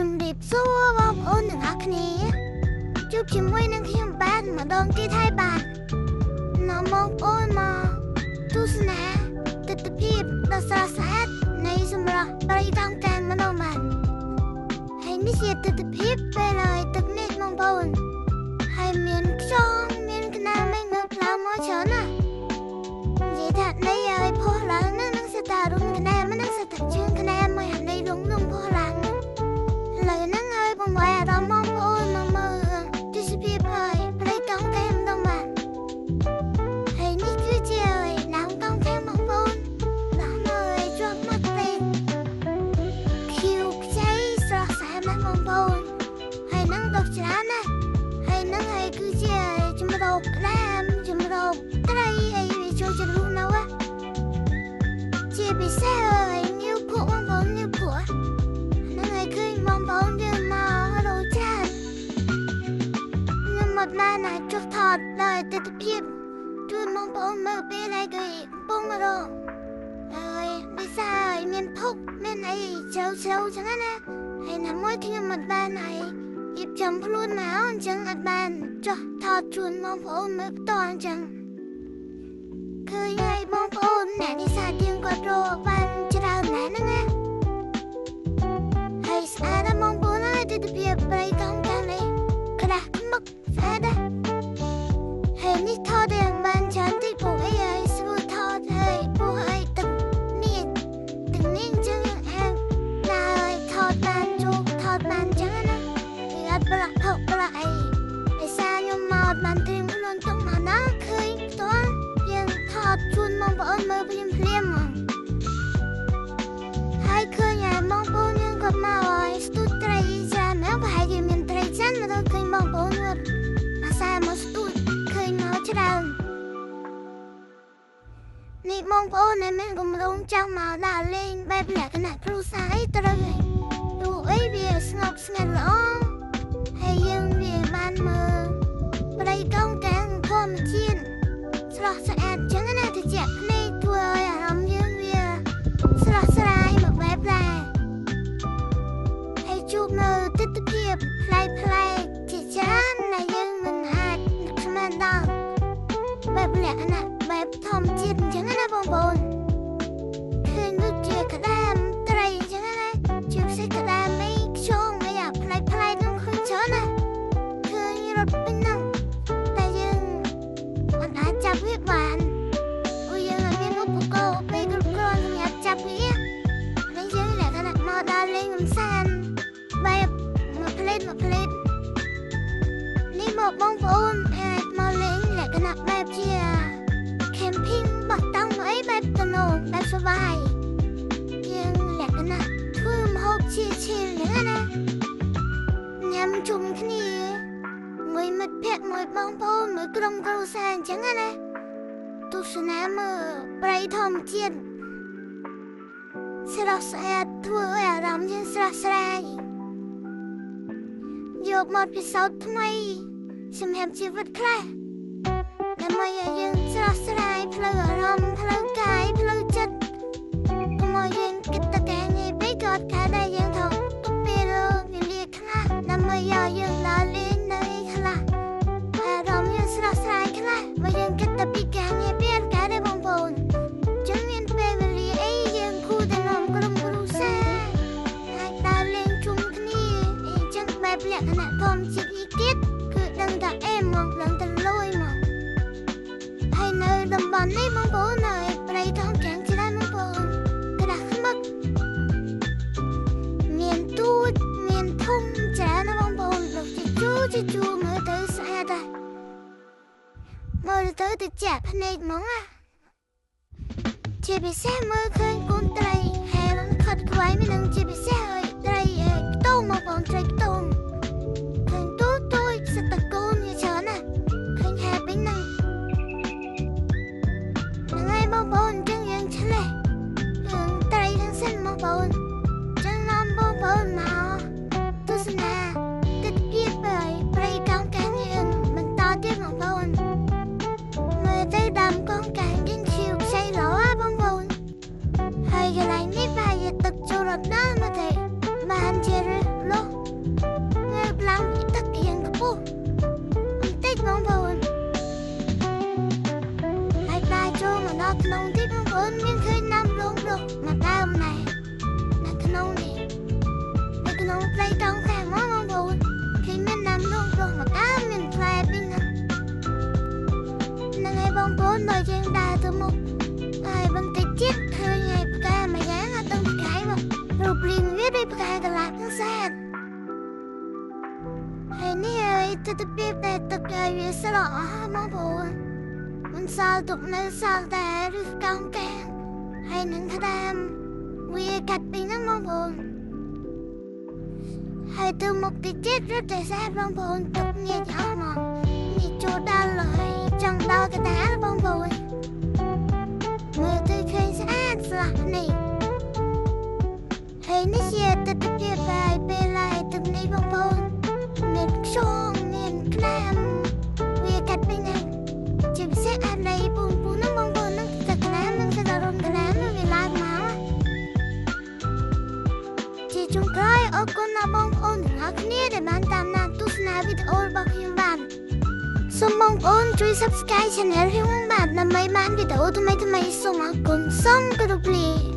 ជំរាបសួរបងប្អូនទាំងអស់គ្នាជួបជាមួយនឹងខ្ញុំបាទម្ដងទៀតហើយបាទនាំបងប្អូនមកទស្សនាទិដ្ឋភាពដ៏ស្រស់ស្អាតនៃសម្រស់ព្រៃកោងកាងម្ដងបាទហើយនេះជាទិដ្ឋភាពពេលហើយទឹកនេះបងប្អូនហើយមានខ្យងមានក្នាមេឃនៅផ្លោមកច្រើនណាស់និយាយថានៃឲ្យផុសឡើងនឹងសិតារុំក្នាមនឹងសិតាជើងក្នាមឲ្យនៃលងលងផុសឡើងឥឡូវហ្នឹងឲ្យបងប្អូនអារម្មណ៍បងប្អូនមកមើលទស្សនភាពហើយព្រៃកោងកាងម្ដងបាទហើយនេះគឺជាដើមកោងកាងបងប្អូនដល់មកជាប់មកទេខៀវខ្ចីស្រស់ស្អាតណាស់បងប្អូនហើយនឹងដុះច្រើនណាស់ហើយនឹងហើយគឺជាជំរកក្តាមជំរកត្រីអីវាចូលជ្រុះនៅជាពិសេសហើយញូវពួកបងប្អូនញូវពួកហ្នឹងហើយឃើញបងប្អូនយើងមករកច្រើនខ្ញុំមកបានណាចុះថតដល់ទិដ្ឋភាពជូនបងប្អូនមើលពេលហើយគេបងមករកហើយដោយសារហើយមានភពមានអីជ្រៅជ្រៅចឹងណាហើយណាមួយខ្ញុំមិនបានហើយរៀបចំខ្លួនមកអញ្ចឹងអត់បានចុះថតជូនបងប្អូនមើលផ្ទាល់អញ្ចឹងឃើញហើយបងប្អូនអ្នកនេសាទយើងគាត់រកបានច្រើនណាស់ហ្នឹងណាហើយស្អាតណាស់បងប្អូនហើយទិដ្ឋភាពព្រៃកោងកាងនេះក្រាស់ខ្មុកស្អាតណាស់ហើយនេះថតយ៉ាងបានច្រើនតិចព្រោះអីហើយស្រួលថតហើយព្រោះអីទឹកនេះទឹកនេះអញ្ចឹងយើងអាចដើរថតបានជួបថតបានអញ្ចឹងណាវាអត់ប្រក់ផុកប្រក់អីដោយសារខ្ញុំមកបានត្រៀមខ្លួនទុកមកណាឃើញផ្ទាល់យើងថតជូនបងប្អូនមើលភ្លាមភ្លាមហ្មងហើយឃើញហើយបងប្អូនយើងគាត់មកហើយស្ទូចត្រីច្រើនណាស់ប្រហែលជាមានត្រីច្រើនមកដល់ឃើញបងប្អូនគាត់អាសាមកស្ទូចឃើញមកច្រើននេះបងប្អូនដែលមានគម្រោងចង់មកដើរលេងបែបលក្ខណៈគ្រួសារអីត្រូវហើយព្រោះអីវាស្ងប់ស្ងាត់ល្អហើយយើងវាបានមើលព្រៃកោងកាងធម្មជាតិស្រស់ស្អាតចឹងណាត្រជាក់ភ្នែកធ្វើឲ្យអារម្មណ៍យើងវាស្រស់ស្រាយមកបែបដែរហើយជួបនៅទិដ្ឋភាពប្លែកៗជាច្រើនដែលយើងមិនអាចនឹកស្មានដល់បែបលក្ខណៈបែបធម្មជាតិអញ្ចឹងណាបងប្អូនឃើញដូចជាក្តាមត្រីអញ្ចឹងណាជាពិសេសក្តាមអីខ្យងអីអាប្លែកៗនោះឃើញច្រើនណាឃើញរត់ពេញហ្នឹងតែយើងមិនអាចចាប់វាបានអូយើងអត់មានឧបករណ៍ពេលគ្រប់គ្រាន់សម្រាប់ចាប់វាហើយយើងលក្ខណៈមកដល់លេងកម្សាន្តបែបមួយផ្លេតមួយផ្លេតនេះមកបងប្អូនអាចមកលេងលក្ខណៈបែបជា camping បោះតង់អីបែបទំនងបែបសប្បាយយើងលក្ខណៈធ្វើម្ហូបជាឈីលហ្នឹងណាញ៉ាំជុំគ្នាមួយមិត្តភក្តិមួយបងប្អូនមួយក្រុមគ្រួសារអញ្ចឹងណាទស្សនាមើលព្រៃធម្មជាតិស្រស់ស្អាតធ្វើឲ្យអារម្មណ៍យើងស្រស់ស្រាយយកមកពិសោធន៍ថ្មីសម្រាប់ជីវិតខ្លះដើម្បីឲ្យយើងស្រស់ស្រាយផ្លូវអារម្មណ៍ផ្លូវកាយផ្លូវចិត្តកុំឲ្យយើងគិតតែការងារពេកក៏អត់កើតដែរយើងថងទុកពេលវេលាខ្លះដើម្បីឲ្យយើងដើរលេងនៅខ្លះអារម្មណ៍យើងស្រស់ស្រាយខ្លះបើយើងគិតតែពីការងារពេកអត់កើតទេបងប្អូនចឹងមានពេលវេលាអីយើងគួរតែនាំក្រុមគ្រួសារអាចដើរលេងជុំគ្នាអីចឹងបែបលក្ខណៈធម្មជាតិនេះទៀតគឺដឹងតែអេហ្មងដឹងតែលយហ្មងហើយនៅតំបន់នេះបងប្អូនហើយព្រៃកោងកាងច្រើនបងប្អូនក្រាស់ខ្មុកមានទូចមានធំច្រើនណាស់បងប្អូនលោកជាជូជាជូមើលទៅស្អាតណាស់មើលទៅត្រជាក់ភ្នែកហ្មងណាជាពិសេសមើលឃើញកូនត្រីហែលខិតខ្វៃមិននឹងជាពិសេសហើយត្រីខ្ទមបងប្អូនត្រីខ្ទមឃើញទូចទូចសិតតកូនវាច្រើនណាស់ឃើញហែពេញហ្នឹងហ្នឹងហើយបងប្អូនចឹងយើងឆ្លេះយើងត្រីទាំងសិនបងប្អូនចឹងនាំបងប្អូនមកទស្សនាទិដ្ឋភាពព្រៃកោងកាងយើងបន្តទៀតបងប្អូនមើលទៅដើមកោងកាងយើងខៀវខ្ចីល្អបងប្អូនហើយកន្លែងនេះប្រហែលជាទឹកចូលរត់ដល់មកទេ សាទហើយនេះទស្សនភាពដែលទឹកវាស្រក់អស់បងប្អូនមិនសល់ទុកនៅសល់តែឬកោងកាងហើយនឹងក្តាមវាកាត់ពីហ្នឹងបងប្អូនហើយទៅមុខតិចទៀតរត់តែសាទបងប្អូនទឹកងាកអស់មកនេះចូលដល់ហើយចង់ដល់កណ្ដាលបងប្អូនមើលទៅឃើញស្អាតស្រស់នេះហើយនេះជាទស្សនភាពដែលពេលឡាយទឹកនេះបងប្អូនមានខ្យងមានក្តាមវាកាត់ពីហ្នឹងជាពិសេសអាឡៃពូនពូនហ្នឹងបងប្អូនហ្នឹងទឹកក្តាមហ្នឹងទៅរំក្តាមវាឡើងមកជាចុងក្រោយអរគុណដល់បងប្អូនទាំងអស់គ្នាដែលបានតាមដានទស្សនាវីដេអូរបស់ខ្ញុំបានសូមបងប្អូនជួយ Subscribe Channel ខ្ញុំបាទដើម្បីបានវីដេអូថ្មីៗសូមអរគុណសូមគោរពលា។